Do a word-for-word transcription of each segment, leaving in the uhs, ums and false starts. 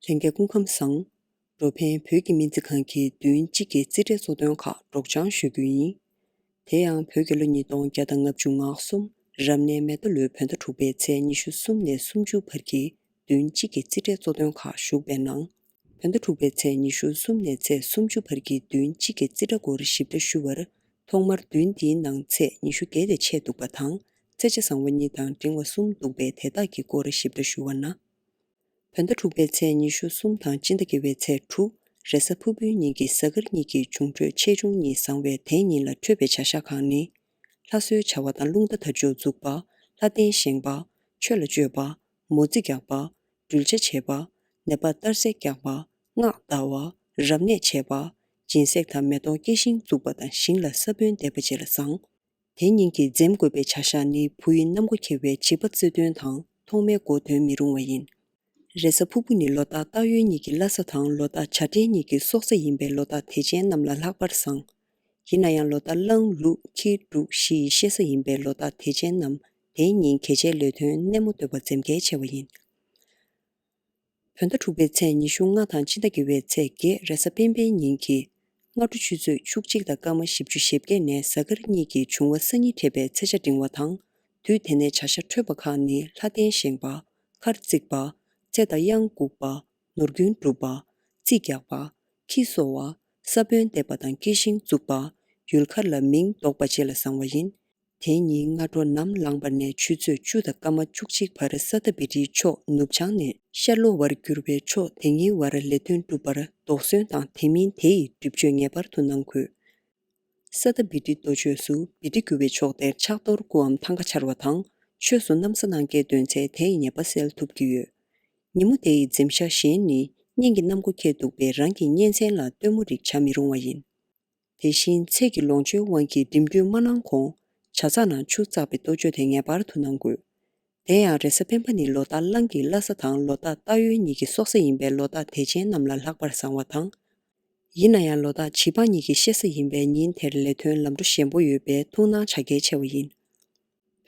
ལྷན་རྒྱས་སྐུ་ཁམས་བཟང་། འགྲོ་ཕན་བོད་ཀྱི་སྨན་རྩིས་ཁང་གི་བདུན་གཅིག་གི་རྩིས་ཁྲའི་གཙོ་དོན་ཁག་སྒྲོག་སྦྱང་ཞུ་རྒྱུ་ཡིན། དེ་ཡང་བོད་ཀྱི་ལོ་ཉིས་སྟོང་བརྒྱ་དང་ལྔ་བཅུ་ང་གསུམ་རབ་གནས་མེ་ཏོག་ལོའི་བོད་ཟླ་དྲུག་པའི་ཚེས་ཉི་ཤུ་གསུམ་ནས་སུམ་ཅུ་བར་གྱི་བདུན་གཅིག་གི་རྩིས་ཁྲའི་གཙོ་དོན་ཁག་ཞུགས་པའི་ནང་། བོད་ཟླ་དྲུག་པའི་ཚེས་ཉི་ཤུ་གསུམ་ནས་ཚེས་སུམ་ཅུ་བར་གྱི་བདུན་གཅིག་གི་རྩིས་ཁྲ་སྐོར་ཞིབ་ཕྲ་ཞུ་བར། ཐོག་མར་བདུན་འདིའི་ནང་ཚེས་ཉི་ཤུ་བརྒྱད་དེ་ཆད་འདུག་པ་དང་། ཚེས་ཆ་བཟང་བ་གཉིས་དང་འབྲིང་བ་གསུམ་འདུག་པས། དེ་དག་གི་སྐོར་ཞིབ་ཕྲ་ཞུ་བ་ན། བོད་ཟླ་དྲུག་པའི་ཚེས་ཉི་ཤུ་གསུམ་དང་སྤྱི་ཟླ་བརྒྱད་པའི་ཚེས་དྲུག་རེས་གཟའ་ཕུར་བུའི་ཉིན་གྱི་གཟའ་སྐར་གཉིས་ཀྱི་འབྱུང་འཕྲོད་ཆེ་ཆུང་གཉིས་བཟང་བས། དེའི་ཉིན་ལ་འཕྲོད་པའི་བྱ་གཞག་ཁག་ནི། ལྷ་གསོལ་བྱ་བ་དང་རླུང་རྟ་དར་ལྕོག་འཛུགས་པ། ལྷ་རྟེན་བཞེངས་པ། ཆོས་ལ་སྤྱོད་པ། མོ་རྩིས་རྒྱག་པ། སྦྲུལ་ཆ་བྱེད་པ། ནད་པར་གཏར་སྲེག་རྒྱག་པ། སྔགས་བཟླ་བ། རབ་གནས་བྱེད་པ། སྦྱིན་སྲེག་དང་མེ་ཏོག་སྐྱེ་ཤིང་བཙུགས་པ་དང་ཞིང་ལ་ས་བོན་འདེབས་པ་བཅས་ལ་བཟང་། དེ་ཉིན་གྱི་འཛེམ་དགོས་པའི་བྱ་གཞག་ནི། བུ་ཡི་གནམ་སྒོ་ཁེལ་བའི་བྱིས་པ་བརྩི་འདོན་དང་ཐོག་མའི་མགོ་འདོན་མི་རུང་བ་ཡིན། རེས་གཟའ་ཕུར་བུ་ནི་ལོ་རྟགས་སྟག་ཡོས་གཉིས་ཀྱི་བླ་གཟའ་དང་ལོ་རྟགས་བྱ་སྤྲེལ་གཉིས་ཀྱི་སྲོག་གཟའ་ཡིན་པས། ལོ་རྟགས་དད་ཅན་རྣམས་ལ་ལྷག་པར་བཟང་། ཡིན་ན་ཡང་ལོ་རྟགས་གླང་ལུག་ཁྱི་འབྲུག་བཞི་ཡི་གཤེད་གཟའ་ཡིན་པས། ལོ་རྟགས་དད་ཅན་རྣམས་དེའི་ཉིན་གལ་ཆེའི་ལས་དོན་སྣེ་མོ་གཏོད་པ་འཛེམ་གལ་ཆེ་བ་ཡིན། བོད་ཟླ་དྲུག་པའི་ཚེས་ཉི་ཤུ་ལྔ་དང་སྤྱི་ཟླ་བརྒྱད་པའི་ཚེས་བརྒྱད་རེས་གཟའ་སྤེན་པའི་ཉིན་གྱི་སྔ་དྲོ་ཆུ་ཚོད་བཅུ་གཅིག་དང་སྐར་མ་བཞི་བཅུ་ཞེ་བརྒྱད་ནས་གཟའ་སྐར་གཉིས་ཀྱི་འབྱུང་བ་སང་ཉིན་འཕྲད་པའི་ཚེས་ཆ་འབྲིང་བ་དང་། དུས་དེ་ནས་བྱ་གཞག་འཕྲོད་པ་ཁག་ནི། ལྷ་རྟེན་བཞེངས་པ། མཁར་བརྩིགས་པ། ཚེ་དང་གཡང་འགུགས་པ། ནོར་རྒྱུན་སྒྲུབ་པ། རྩིས་རྒྱག་པ། ཁྱི་གསོ་བ། ས་བོན་འདེབས་པ་དང་སྐྱེ་ཤིང་བཙུགས་པ། ཡུལ་མཁར་ལ་མིང་འདོགས་པ་བཅས་ལ་བཟང་བ་ཡིན། དེའི་ཉིན་སྔ་དྲོ་ནམ་ལངས་པ་ནས་ཆུ་ཚོད་བཅུ་དང་སྐར་མ་བཅུ་གཅིག་བར་ས་ཐ་བི་ཏིའི་ཕྱོགས་ནུབ་བྱང་ནས་ཤར་ལྷོ་བར་འགྱུར་བའི་ཕྱོགས་དེ་གཉིས་བར་ལས་དོན་སྒྲུབ་པར་དོགས་ཟོན་དང་། དེ་མིན་དེ་ཡི་སྒྲིབ་བཅོས་ངེས་པར་དུ་གནང་དགོས། ས་ཐ་བི་ཏི་གཏོ་བཅོས་སུ་བི་ཏི་རྒྱུ་བའི་ཕྱོགས་དེར་ཕྱག་རྡོར་སྐུའམ་ཐང་ཀ་འཕྱར་བ་དང་། ཆོས་སུ་གནམ་ས་གནང་སྐལ་འདོན་ཚེ་དེ་ཡི་ཉེས་པ་སེལ་ཐུབ་ཀྱི་ཡོད། ཉིན་མོ་དེ་ཡི་འཛེམ་བྱ་གཞན་ནི། གཉེན་གྱི་གནམ་སྒོ་ཁེལ་འདུག་པས་རང་གི་གཉེན་ཚན་ལ་སྟོན་མོ་རིགས་བྱ་མི་རུང་བ་ཡིན། དེ་བཞིན་ཚེ་གི་ལོངས་སྤྱོད་དབང་གིས་འགྲིམ་འགྲུལ་མ་གནང་གོང་། ཇ་ཚགས་ནང་ཆུ་བཙགས་པའི་གཏོ་བཅོས་དེ་ངེས་པར་དུ་གནང་དགོས། དེ་ཡང་རེས་གཟའ་སྤེན་པ་ནི་ལོ་རྟགས་གླང་གི་བླ་གཟའ་དང་ལོ་རྟགས་སྟག་ཡོས་གཉིས་ཀྱི་སྲོག་གཟའ་ཡིན་པས། ལོ་རྟགས་དད་ཅན་རྣམས་ལ་ལྷག་པར་བཟང་བ་དང་། ཡིན་ན་ཡང་ལོ་རྟགས་བྱིས་པ་གཉིས་ཀྱི་གཤེད་གཟའ་ཡིན་པས། ཉིན་དེར་ལས་དོན་ལམ་འགྲོ་ཞན་པོ་ཡོད་པས་ཐུགས་སྣང་བྱ་གལ་ཆེ་བ་ཡིན།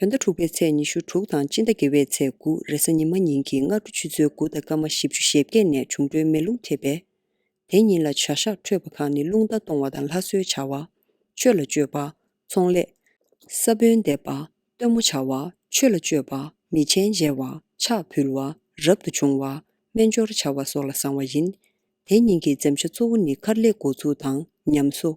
བོད་ཟླ་དྲུག་པའི་ཚེས་ཉི་ཤུ་དྲུག་དང་སྤྱི་ཟླ་བརྒྱད་པའི་ཚེས་དགུ་རེས་གཟའ་ཉི་མ་ཉིན་གྱི་སྔ་དྲོ་ཆུ་ཚོད་དགུ་དང་སྐར་མ་བཞི་བཅུ་ཞེ་བརྒྱད་ནས་འབྱུང་འཕྲོད་མེ་རླུང་འཕྲད་པས། དེ་ཉིན་ལ་བྱ་གཞག་འཕྲོད་པ་ཁག་ནི། རླུང་རྟ་གཏོང་བ་དང་ལྷ་གསོལ་བྱ་བ། ཆོས་ལ་སྤྱོད་པ། ཚོང་ལས། ས་བོན་འདེབས་པ། སྟོན་མོ་བྱ་བ། ཆོས་ལ་སྤྱོད་པ། མི་ཆེན་མཇལ་བ། ཕྱག་ཕུལ་བ། རབ་ཏུ་བྱུང་བ། སྨན་སྦྱོར་བྱ་བ་སོགས་ལ་བཟང་བ་ཡིན། དེ་ཉིན་གྱི་འཛེམ་བྱ་གཙོ་བོ་ནི། མཁར་ལས་འགོ་འཛུགས་དང་ཉམས་གསོ།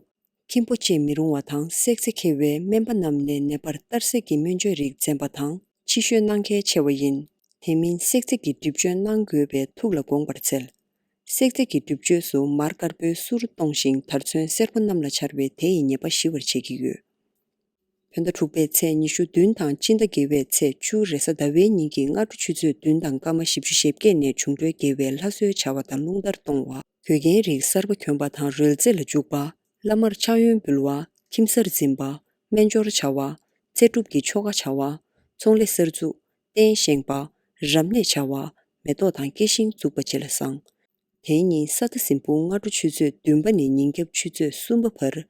འཁྱིམ་པོ་བཅད་མི་རུང་བ་དང་། བསྲེག་རྫས་ཁེལ་བའི་སྨན་པ་རྣམས་ནས་ནད་པར་གཏར་སྲེག་གི་སྨན་བཅོས་རིགས་འཛེམ་པ་དང་ཕྱི་བཤོལ་གནང་གལ་ཆེ་བ་ཡིན། དེ་མིན་བསྲེག་རྫས་ཀྱི་སྒྲིབ་བཅོས་གནང་དགོས་པས་ཐུགས་ལ་དགོངས་པར་འཚལ། བསྲེག་རྫས་ཀྱི་སྒྲིབ་བཅོས་སུ་མར་དཀར་པོའི་གསུར་གཏོང་ཞིང་དར་ཚོན་སེར་པོ་གནམ་ལ་འཕྱར་བས་དེ་ཡི་ཉེས་པ་ཞི་བར་བྱེད་ཀྱི་ཡོད། བོད་ཟླ་དྲུག་པའི་ཚེས་ཉི་ཤུ་བདུན་དང་སྤྱི་ཟླ་བརྒྱད་པའི་ཚེས་བཅུ་རེས་གཟའ་ཟླ་བའི་ཉིན་གྱི་སྔ་དྲོ་ཆུ་ཚོད་བདུན་དང་སྐར་མ་བཞི་བཅུ་ཞེ་བརྒྱད་ནས་འབྱུང་འཕྲོད་དགེ་བའི་ལྷ་གསོལ་བྱ་བ་དང་རླུང་རྟར་གཏོང་བ། གོས་རྒྱན་རིགས་གསར་པ་གྱོན་པ་དང་རོལ་རྩེད་ལ་འཇུག་པ། བླ་མར་ཕྱག་གཡོན་འབུལ་བ། ཁྱིམ་གསར་འཛིན་པ། སྨན་སྦྱོར་བྱ་བ། ཚེ་སྒྲུབ་ཀྱི་ཆོ་ག་བྱ་བ། ཚོང་ལས་གསར་འཛུགས། རྟེན་བཞེངས་པ། རབ་གནས་བྱ་བ། མེ་ཏོག་དང་སྐྱེ་ཤིང་བཙུགས་པ་བཅས་ལ་བཟང་། དེའི་ཉིན་ས་ཐ་ཟིན་ཕུང་སྔ་དྲོ་ཆུ་ཚོད་བདུན་པ་ནས་ཉིན་རྒྱབ་ཆུ་ཚོད་གསུམ་པ་བར།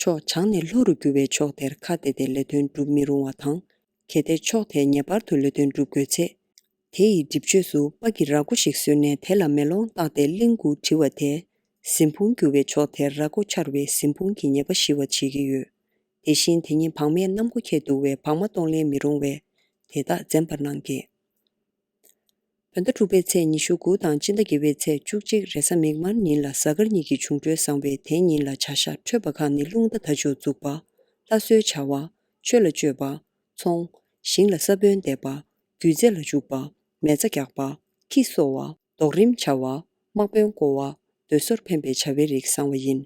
ཕྱོགས་བྱང་ནས་ལྷོ་རུ་རྒྱུ་བའི་ཕྱོགས་དེར་ཁ་གཏད་དེ་ལས་དོན་སྒྲུབ་མི་རུང་བ་དང་། གལ་ཏེ་ཕྱོགས་དེར་ངེས་པར་དུ་ལས་དོན་སྒྲུབ་དགོས་ཚེ། དེ་ཡི་སྒྲིབ་བཅོས་སུ་སྤ་གི་ར་སྒོ་ཞིག་བཟོས་ནས་དེ་ལ་མེ་ལོང་བཏགས་ཏེ་གླིང་དགུ་བྲི་བ་དེས། ཟིན་ཕུང་རྒྱུ་བའི་ཕྱོགས་དེར་ར་སྒོ་འཕྱར་བས་ཟིན་ཕུང་གི་ཉེས་པ་ཞི་བར་བྱེད་ཀྱི་ཡོད། དེ་བཞིན་དེ་ཉིན་བག་མའི་གནམ་སྒོ་ཁེལ་འདུག་བས་བག་མ་གཏོང་ལེན་མི་རུང་བས། དེ་དག་འཛེམ་པར་གནང་གི། བོད་ཟླ་དྲུག་པའི་ཚེས་ཉི་ཤུ་དགུ་དང་སྤྱི་ཟླ་བརྒྱད་པའི་ཚེས་བཅུ་གཅིག་རེས་གཟའ་མིག་དམར་ཉིན་ལ་གཟའ་སྐར་གཉིས་ཀྱི་འབྱུང་འཕྲོད་བཟང་བས་དེའི་ཉིན་ལ་བྱ་གཞག་འཕྲོད་པ་ཁག་ནི། རླུང་རྟ་དར་ལྕོག་འཛུགས་པ། ལྷ་གསོལ་བྱ་བ། ཆོས་ལ་སྤྱོད་པ། ཚོང་། ཞིང་ལ་ས་བོན་འདེབས་པ། རྒྱུད་རྫས་ལ་འཇུག་པ། མེ་བཙའ་རྒྱག་པ། ཁྱི་གསོ་བ། རྡོག་རིམ་བྱ་བ། དམག་དཔོན་བསྐོ་བ། སྡོད་སོར་འཕེན་པའི་བྱ་བའི་རིགས་བཟང་བ་ཡིན།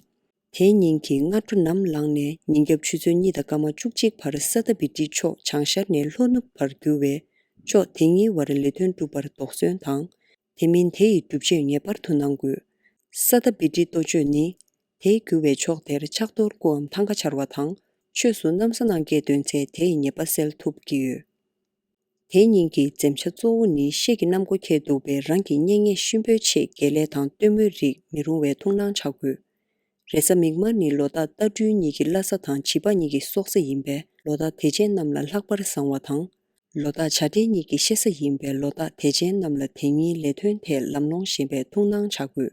དེའི་ཉིན་གྱི་སྔ་དྲོ་ནམ་ལངས་ནས་ཉིན་རྒྱབ་ཆུ་ཚོད་གཉིས་དང་སྐར་མ་བཅུ་གཅིག་བར་ས་ཐ་བི་ཏི་ཕྱོགས་བྱང་ཤར་ནས་ལྷོ་ནུབ་བར་རྒྱུ་བས། ཕྱོགས་དེ་གཉིས་བར་ལས་དོན་སྒྲུབ་པར་དོགས་ཟོན་དང་། དེ་མིན་དེ་ཡི་སྒྲུབ་བྱེད་ངེས་པར་དུ་གནང་དགོས། ས་ཐ་བི་ཏི་གཏོ་བཅོས་ནི། དེ་རྒྱུ་བའི་ཕྱོགས་དེར་ཕྱག་རྡོར་སྐུའམ་ཐང་ཀ་འཕྱར་བ་དང་། ཆོས་སུ་གནམ་ས་གནང་སྐལ་འདོན་ཚེ་དེ་ཡི་ཉེས་པ་སེལ་ཐུབ་ཀྱི་ཡོད། དེ་ཉིན་གྱི་འཛེམ་བྱ་གཙོ་བོ་ནི་ཤེད་ཀྱི་གནམ་སྒོ་ཁེལ་འདུག་པས་རང་གི་གཉེན་ཉེ་གཤིན་པོའི་ཆེད་དགེ་ལས་དང་སྟོན་མོའི་རིགས་མི་རུང་བས་ཐུགས་སྣང་བྱ་དགོས། རེས་གཟའ་མིག་དམར་ནི་ལོ་རྟགས་རྟ་སྦྲུལ་གཉིས་ཀྱི་བླ་གཟའ་དང་བྱིས་པ་གཉིས་ཀྱི་སྲོག་གཟའ་ཡིན་པས་ལོ་རྟགས་དད་ཅན་རྣམས་ལ་ལྷག་པར་བཟང་བ་དང་། ལོ་རྟགས་བྱ་སྤྲེལ་གཉིས་ཀྱི་ཤེས་ས་ཡིན་པའི་ལོ་རྟགས་དད་ཅན་རྣམས་ལ་དེ་ཉིན་ལས་ཐོན་ཐད་ལམ་ལྷོང་ཞན་པའི་ཐུགས་སྣང་བྱ་དགོས།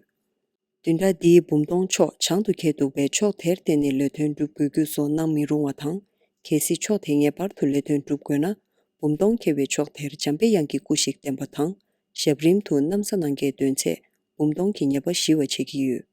བདུན་ཕྲག་འདིའི་འབུམ་སྟོང་ཕྱོགས་བྱང་དུ་ཁེལ་འདུག་པས། ཕྱོགས་དེར་བརྟེན་ནས་ལས་དོན་སྒྲུབ་དགོས་རྒྱུ་སོགས་གནང་མི་རུང་བ་དང་། གལ་སྲིད་ཕྱོགས་དེ་ངེས་པར་དུ་ལས་དོན་སྒྲུབ་དགོས་ན། འབུམ་སྟོང་ཁེལ་བའི་ཕྱོགས་དེར་འཇམ་པའི་དབྱངས་ཀྱི་སྐུ་ཞིག་བསྟན་པ་དང་། ཞབས་རིམ་དུ་གནམ་ས་ནང་གའི་འདོན་ཚད་འབུམ་སྟོང་གི་ཉེས་པ་ཞི་བ་བྱེད་ཀྱི་ཡོད།